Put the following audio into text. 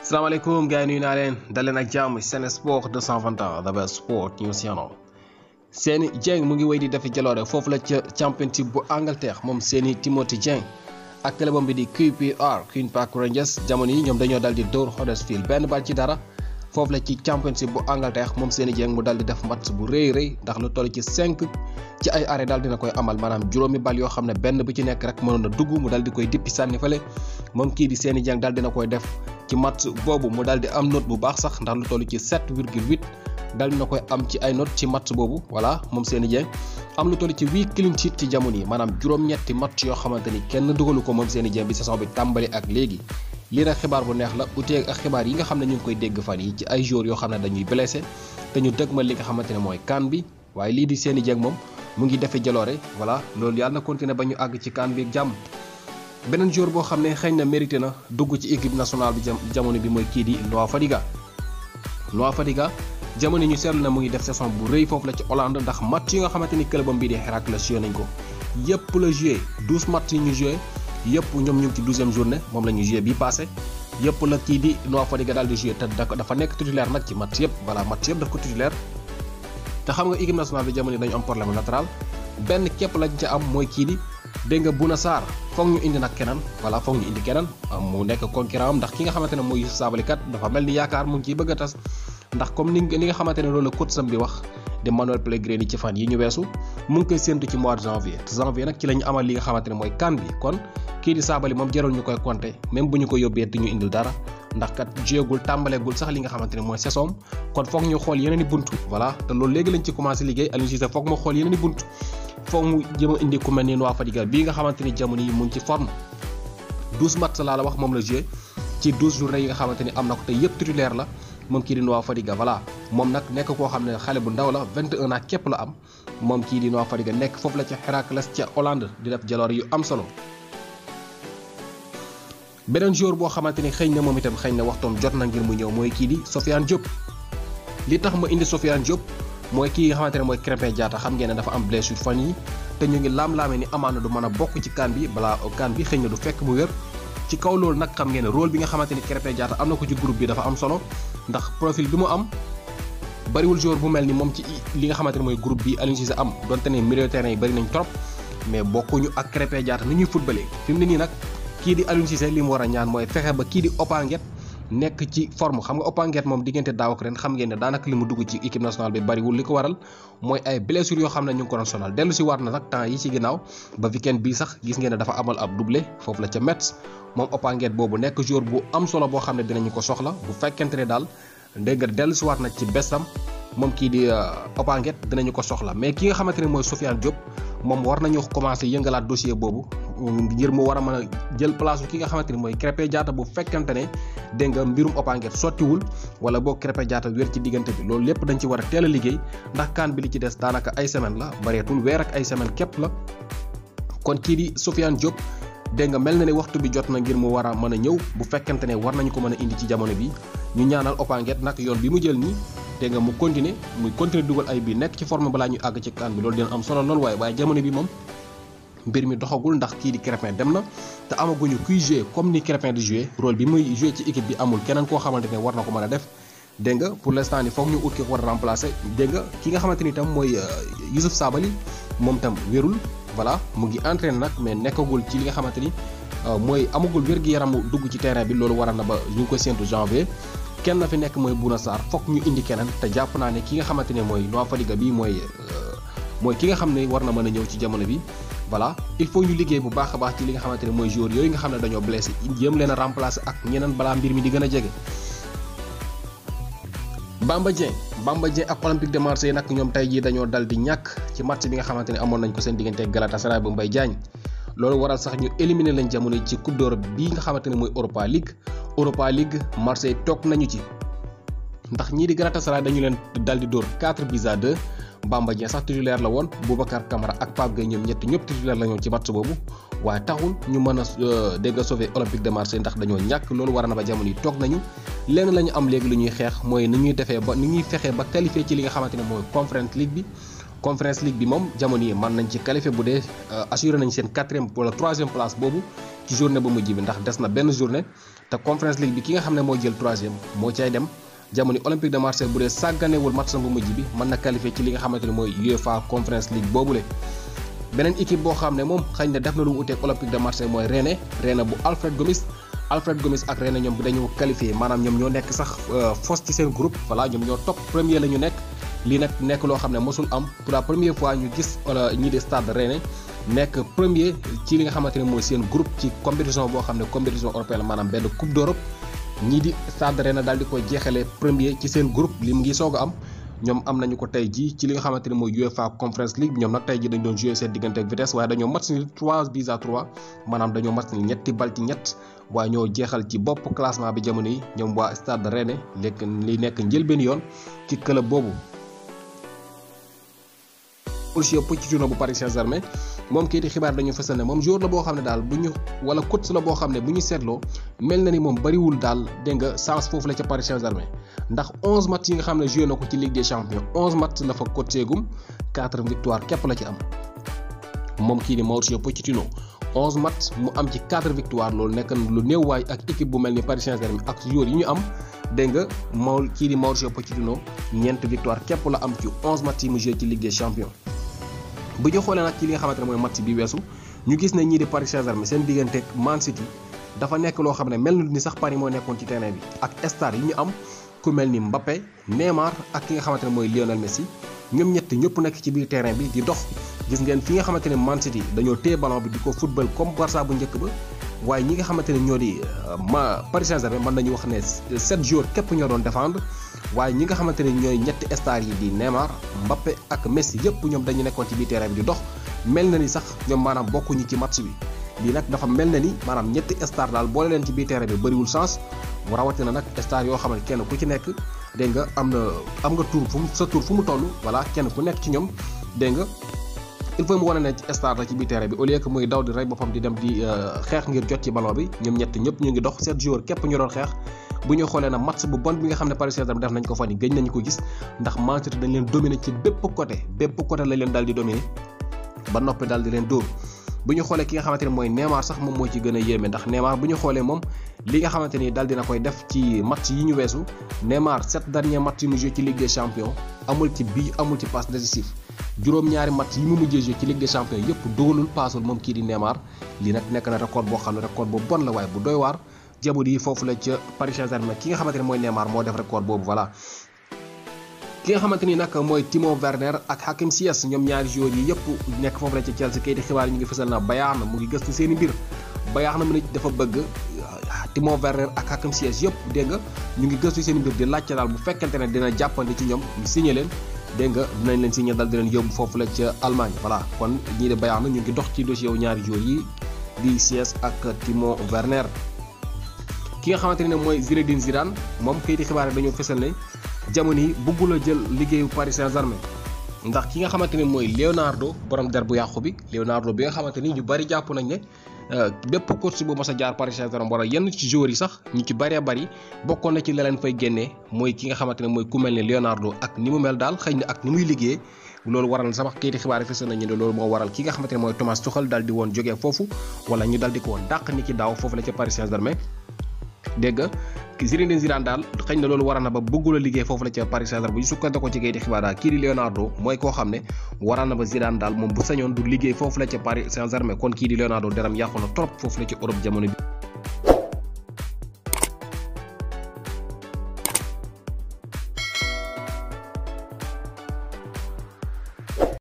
salaamaaleykum gars yi nuyu naa leen dal leen ak jàmm Sen Sport 221 The Best Sport News Channel. Seny Dieng mu ngi wéy di defi jaloore foofu la ca championship bu Angleterre moom Seny Timothy Dieng ak clubam bi di QPR Queen Park Rangers jamono yi ñoom dañoo dal di dóor Huddersfield benn bal ci dara foofu la ci championship bu Angleterre moom Seny Dieng mu dal di def match bu rëy ndax lu toll ci 5 ci ay arrêt daal dina koy amal maanaam juróomi bal yoo xam ne benn bu ci nekk rek mënoon a dugg mu dal di koy dippi sànni fële moom kii di Seny Dieng daal dina koy def ci match boobu mu daal di am note bu baax sax ndax lu toll ci 7,8 daal dina koy am ci ay note ci match boobu voilà moom Seny Dieng am lu toll ci 8 clean sheet ci jamono yi maanaam juróom-ñetti match yoo xamante ni kenn dugalu ko moom Seny Dieng bi saison bi tàmbali ak léegi lii nag xibaar bu neex la uteeg ak xibaar yi nga xam ne ñu ngi koy dégg fan yi ci ay joueurs yoo xam ne dañuy blessé te ñu dëgmal li nga xamante ne mooy CAN bi waaye lii di Seny Dieng moom mu ngi defe jaloore voilà loolu yàlla na continuer ba ñu àgg ci CAN bi ak jàmm. beneen joueur boo xam ne xëy na mérité na dugg ci équipe nationale bi jamono bi mooy kii di Noah Fadiga jamono ñu seetlu na mu ngi def saison bu rëy foofu la ci Hollande ndax match yi nga xamante ni clubam bii di Heracles joué nañ ko yëpp la joué 12 match yi ñu joué yëpp ñoom ñu ngi ci 12e journée moom la ñu joué bii passé yëpp la kii di Noah Fadiga daal di joué te dafa nekk titulaire nag ci match yëpp voilà match yëpp daf ko titulaire te xam nga équipe nationale bi jamono dañu am problème latéral benn képp lañ ca am mooy kii di dégg nga Bouna Sarr foog ñu indi nag keneen voilà foog ñu indi keneen mu nekk concurrent am ndax ki nga xamante ne mooy Youssouf Sabaly kat dafa mel ni yaakaar mu ngi ciy bëgg a tas ndax comme ni nga xamante ne loolu la coach sam bi wax di Manuel Pellegrini ci fan yi ñu weesu mu ngi koy séntu ci mois de janvier nag ci la ñu amal li nga xamante ne mooy CAN bi kon kii di Sabaly moom jarul ñu koy compter même bu ñu ko yóbbee te ñu indil dara ndax kat jéegul tàmbaleegul sax li nga xamante ne mooy saison kon foog ñu xool yeneen i buntu voilà te loolu léegi lañ ci commencé liggéey Aliou Cissé foog mu xool yeneen i buntu foog mu jëm a indi ku mel ni Noah Fadiga bii nga xamante ni jamono yi mu ngi ci forme 12 match laa la wax moom la joué ci 12 journées yi nga xamante ni am na ko te yëpp titulaire la moom kii di Noah Fadiga voilà moom nag nekk koo xam ne xale bu ndaw la 21 ans képp la am moom kii di Noah Fadiga nekk foofu la ca Heracles ca Hollande di def jaloor yu am solo. beneen joueur boo xamante ni xëy na moom itam xëy na waxtoom jot na ngir mu ñëw mooy kii di Sofiane Diop li tax ma indi Sofiane Diop mooy kii nga xamante ne mooy Krépin Diatta xam ngeen ne dafa am blessure fan yi te ñu ngi laam-laamee ni amaana du mën a bokk ci CAN bi balaa CAN bi xëy na du fekk mu wér ci kaw loolu nag xam ngeen ne rôle bi nga xamante ni Krépin Diatta am na ko ci groupe bi dafa am solo ndax profil bi mu am bariwul joueur bu mel ni moom ci li nga xamante ne mooy groupe bi Aliou Cissé am donte ne milieu terrain yi bari nañ trop mais bokkuñu ak Krépin Diatta ni ñuy footballé fi mu ne nii nag kii di Aliou Cissé li mu war a ñaan mooy fexe ba kii di Opanguet nekk ci forme xam nga Opanguet moom diggante daaw ak ren xam ngeen ne daanaka li mu dugg ci équipe nationale bi bariwul li ko waral mooy ay blessures yoo xam ne ñu ngi ko doon sonal dellu si war na nag temps yi ci ginnaaw ba weekend bii sax gis ngeen ne dafa amal ab doublé foofu la ca Metz moom Opanguet boobu nekk joueur bu am solo boo xam ne dinañu ko soxla bu fekkente ne daal dégg nga dellu si war na ci bestam moom kii di Opanguet dinañu ko soxla mais ki nga xamante ne mooy Sofiane Diop moom war nañu commencé yëngalaat dossier boobu ngir mu war a mën a jël place ki nga xamante ni mooy Krépin Diatta bu fekkante ne dégg nga mbirum Opanguet sottiwul wala boo Krépin Diatta wér ci diggante bi loolu lépp dañ ci war a teel a liggéey ndax CAN bi li ci des daanaka ay semaine la bareetul weer ak ay semaine képp la kon kii di Sofiane Diop dégg nga mel na ne waxtu bi jot na ngir mu war a mën a ñëw bu fekkante ne war nañu ko mën a indi ci jamono bi ñu ñaanal Opanguet nag yoon bi mu jël nii dégg nga mu continuer dugal ay bii nekk ci forme balaa ñu àgg ci CAN bi loolu dina am solo lool waaye jamono bi moom mbir mi doxagul ndax kii di Krépin dem na te amaguñu kuy jouer comme ni Krépin di jouer rôle bi muy jouer ci équipe bi amul keneen koo xamante ne war na ko mën a def dégg nga pour l'instant ni foog ñu ut ki ko war a remplacer dégg nga ki nga xamante ni itam mooy Youssouf Sabaly moom itam wérul voilà mu ngi entraîné nag mais nekkagul ci li nga xamante ni mooy amagul wér-gu-yaramu dugg ci terrain bi loolu waral na ba ñu ngi koy séntu janvier kenn na fi nekk mooy Bouna Sarr foog ñu indi keneen te jàpp naa ne ki nga xamante ne mooy Noah Fadiga bi mooy ki nga xam ne war na mën a ñëw ci jamono bi voilà il faut ñu liggéey bu baax a baax ci li nga xamante ne mooy joueur yooyu nga xam ne dañoo blessé jéem leen a remplacer ak ñeneen balaa mbir mi di gën a jege. Bamba Dieng ak Olympique de Marseille nag ñoom tey jii dañoo dal di ñàkk ci match bi nga xamante ne amoon nañ ko seen diggante Galatasaray bu Mbaye Diagne loolu waral sax ñu éliminé lañ jamono ci Coupe d'Europe bii nga xamante ne mooy Europa League Marseille toog nañu ci ndax ñii di Galatasaray dañu leen dal di dóor 4-2 Bamba Dieng sax titulaire la woon Boubacar Kamara ak Pape Gueye ñoom ñëpp titulaire la ñoon ci match boobu waaye taxul ñu mën a dégg nga sauver Olympique de Marseille ndax dañoo ñàkk loolu war na ba jamono yi toog nañu lenn la ñu am léegi lu ñuy xeex mooy ni ñuy fexee ba qualifier ci li nga xamante ne mooy Conference League bi Conference League bi moom jamono yi mën nañ ci qualifié bu dee assuré nañ seen 4e wala 3e place boobu ci journée bu mujj bi ndax des na benn journée te Conference League bi ki nga xam ne moo jël 3e moo cay dem jamono Olympique de Marseille bu dee sàgganewul match bu mujj bi mën na qualifié ci li nga xamante ne mooy UEFA Conference League boobule. beneen équipe boo xam ne moom xëy na def na lu mu uteeg Olympique de Marseille mooy Rennes bu Alfred Gomis ak Rennes ñoom dañu qualifié maanaam ñoom ñoo nekk sax fos ci seen groupe voilà ñoom ñoo top premier la ñu nekk. lii nag nekk loo xam ne mosul am pour la première fois ñu gis ñii di Stade Rennais nekk premier ci li nga xamante ne mooy seen groupe ci compétition boo xam ne compétition européenne la maanaam benn coupe d'Europe ñii di Stade Rennais daal di koy jeexalee premier ci seen groupe li mu ngi soog a am ñoom am nañu ko tey jii ci li nga xamante ne mooy UEFA Conference League ñoom nag tey jii dañ doon jouer seen diggante ak Vitesse waaye dañoo match ni 3-3 maanaam dañoo match ni ñetti bal ci ñett waaye ñoo jeexal ci bopp classement bi jamono yi ñoom waa Stade Rennais li nekk njëlbeen yoon ci club boobu. Mauricio Pochettino bu Paris Saint-Germain moom kii di xibaar dañu fësal ne moom joueur la boo xam ne daal bu ñu wala coach la boo xam ne bu ñu seetloo mel na ni moom bariwul daal dégg nga chance foofu la ca Paris Saint-Germain ndax 11 match yi nga xam ne joué na ko ci Ligue des Champions 11 match la fa coaché gum 4 victoire képp la ci am moom kii di Mauricio Pochettino 11 match mu am ci 4 victoire loolu nekk lu néew waay ak équipe bu mel ni Paris Saint-Germain ak joueur yi ñu am dégg nga kii di Mauricio Pochettino 4 victoire képp la am ci 11 match yi mu joué ci Ligue des Champions. bu ñu xoolee nag ci li nga xamante ne mooy match bi weesu ñu gis ne ñii di Paris Saint-Germain seen diggante ak Man City dafa nekk loo xam ne mel ni sax Paris moo nekkoon ci terrain bi ak star yi ñu am ku mel ni Mbappé Neymar ak ki nga xamante ne mooy Lionel Messi ñoom ñett ñëpp nekk ci biir terrain bi di dox gis ngeen fi nga xamante ne Man City dañoo téye ballon bi di ko football comme Barça bu njëkk ba waaye ñi nga xamante ne ñoo di Paris Saint-Germain mën nañu wax ne 7 joueurs képp ñoo doon défendre waaye ñi nga xamante ne ñooy ñetti stars yi di Neymar Mbappé ak Messi yëpp ñoom dañu nekkoon ci biir terrain bi di dox mel na ni sax ñoom maanaam bokkuñu ci match bi lii nag dafa mel na ni maanaam ñetti stars daal boole leen ci biir terrain bi bëriwul chance rawatina nag stars yoo xam ne kenn ku ci nekk dégg nga am nga tur fu mu toll voilà kenn ku nekk ci ñoom dégg nga il faut mu wane ne ci star la ci biir terrain bi au lieu que muy daw di rey boppam di dem di xeex ngir jot ci ballon bi ñoom ñett ñëpp ñu ngi dox 7 joueurs képp ñu doon xeex bu ñu xoolee na match bu bon bi nga xam ne Paris Saint-Germain def nañ ko fan yi gëj nañu ko gis ndax Man City dañ leen dominer ci bépp côté la leen daal di dominer ba noppi daal di leen dóor bu ñu xoolee ki nga xamante ne mooy Neymar sax moom moo ci gën a yéeme ndax Neymar bu ñu xoolee moom li nga xamante ni daal dina koy def ci match yi ñu weesu Neymar 7 derniers matchs yi mu joué ci Ligue des Champions amul ci bii amul ci passe décisif juróom-ñaari match yi mu mujjee joué ci Ligue des Champions yëpp dugalul paasul moom kii di Neymar lii nag nekk na record boo xam ne record bu bon la waaye bu doy waar jamono yi foofu la ca Paris Saint-Germain ki nga xamante ne mooy Neymar moo def record boobu voilà. ki nga xamante ni nag mooy Timo Werner ak Hakim Ziyech ñoom ñaari joueurs yi yëpp nekk foofu la ca Chelsea kay di xibaar yi ñu ngi fësal na Bayern mu ngi gëstu seen i mbir Bayern mu ne dafa bëgg Timo Werner ak Hakim Ziyech yëpp dégg nga ñu ngi gëstu seen i mbir di laajte daal bu fekkente ne dina jàppandi ci ñoom ñu signé leen dégg nga dinañ leen signé dal di leen yóbbu foofu la ca Allemagne voilà kon ñii de Bayern ñu ngi dox ci dossier wu ñaari joueurs yi di Ziyech ak Timo Werner. ki nga xamante ne mooy Zinedine Zidane moom kay di xibaar yi dañoo fësal ne jamono yi bëggul a jël liggéeyu Paris Saint-Germain ndax ki nga xamante ne mooy Leonardo borom der bu yàqu bi Leonardo bi nga xamante ni ñu bari jàpp nañ ne bépp coach bu mos a jaar Paris Saint-Germain wala yenn ci joueurs yi sax ñu ci bëree bëri bokkoon na ci la leen fay génnee mooy ki nga xamante ne mooy ku mel ne Leonardo ak ni mu mel daal xëy na ak ni muy liggéey loolu waral sax kayiti xibaar yi fësal nañu ne loolu moo waral ki nga xamante ne mooy Thomas Tuchel daal di woon jógee foofu wala ñu daal di ko woon dàq ni ki daaw foofu la ca Paris Saint-Germain dégg nga Zinedine Zidane daal xëy na loolu waral na ba bëggul a liggéey foofu la ca Paris Saint-Germain bu ñu sukkandikoo ci kayiti xibaar daal kii di Leonardo mooy koo xam ne waral na ba Zidane daal moom bu sañoon du liggéey foofu la ca Paris Saint-Germain kon kii di Leonardo deram yàqu na trop foofu la ci Europe jamono bi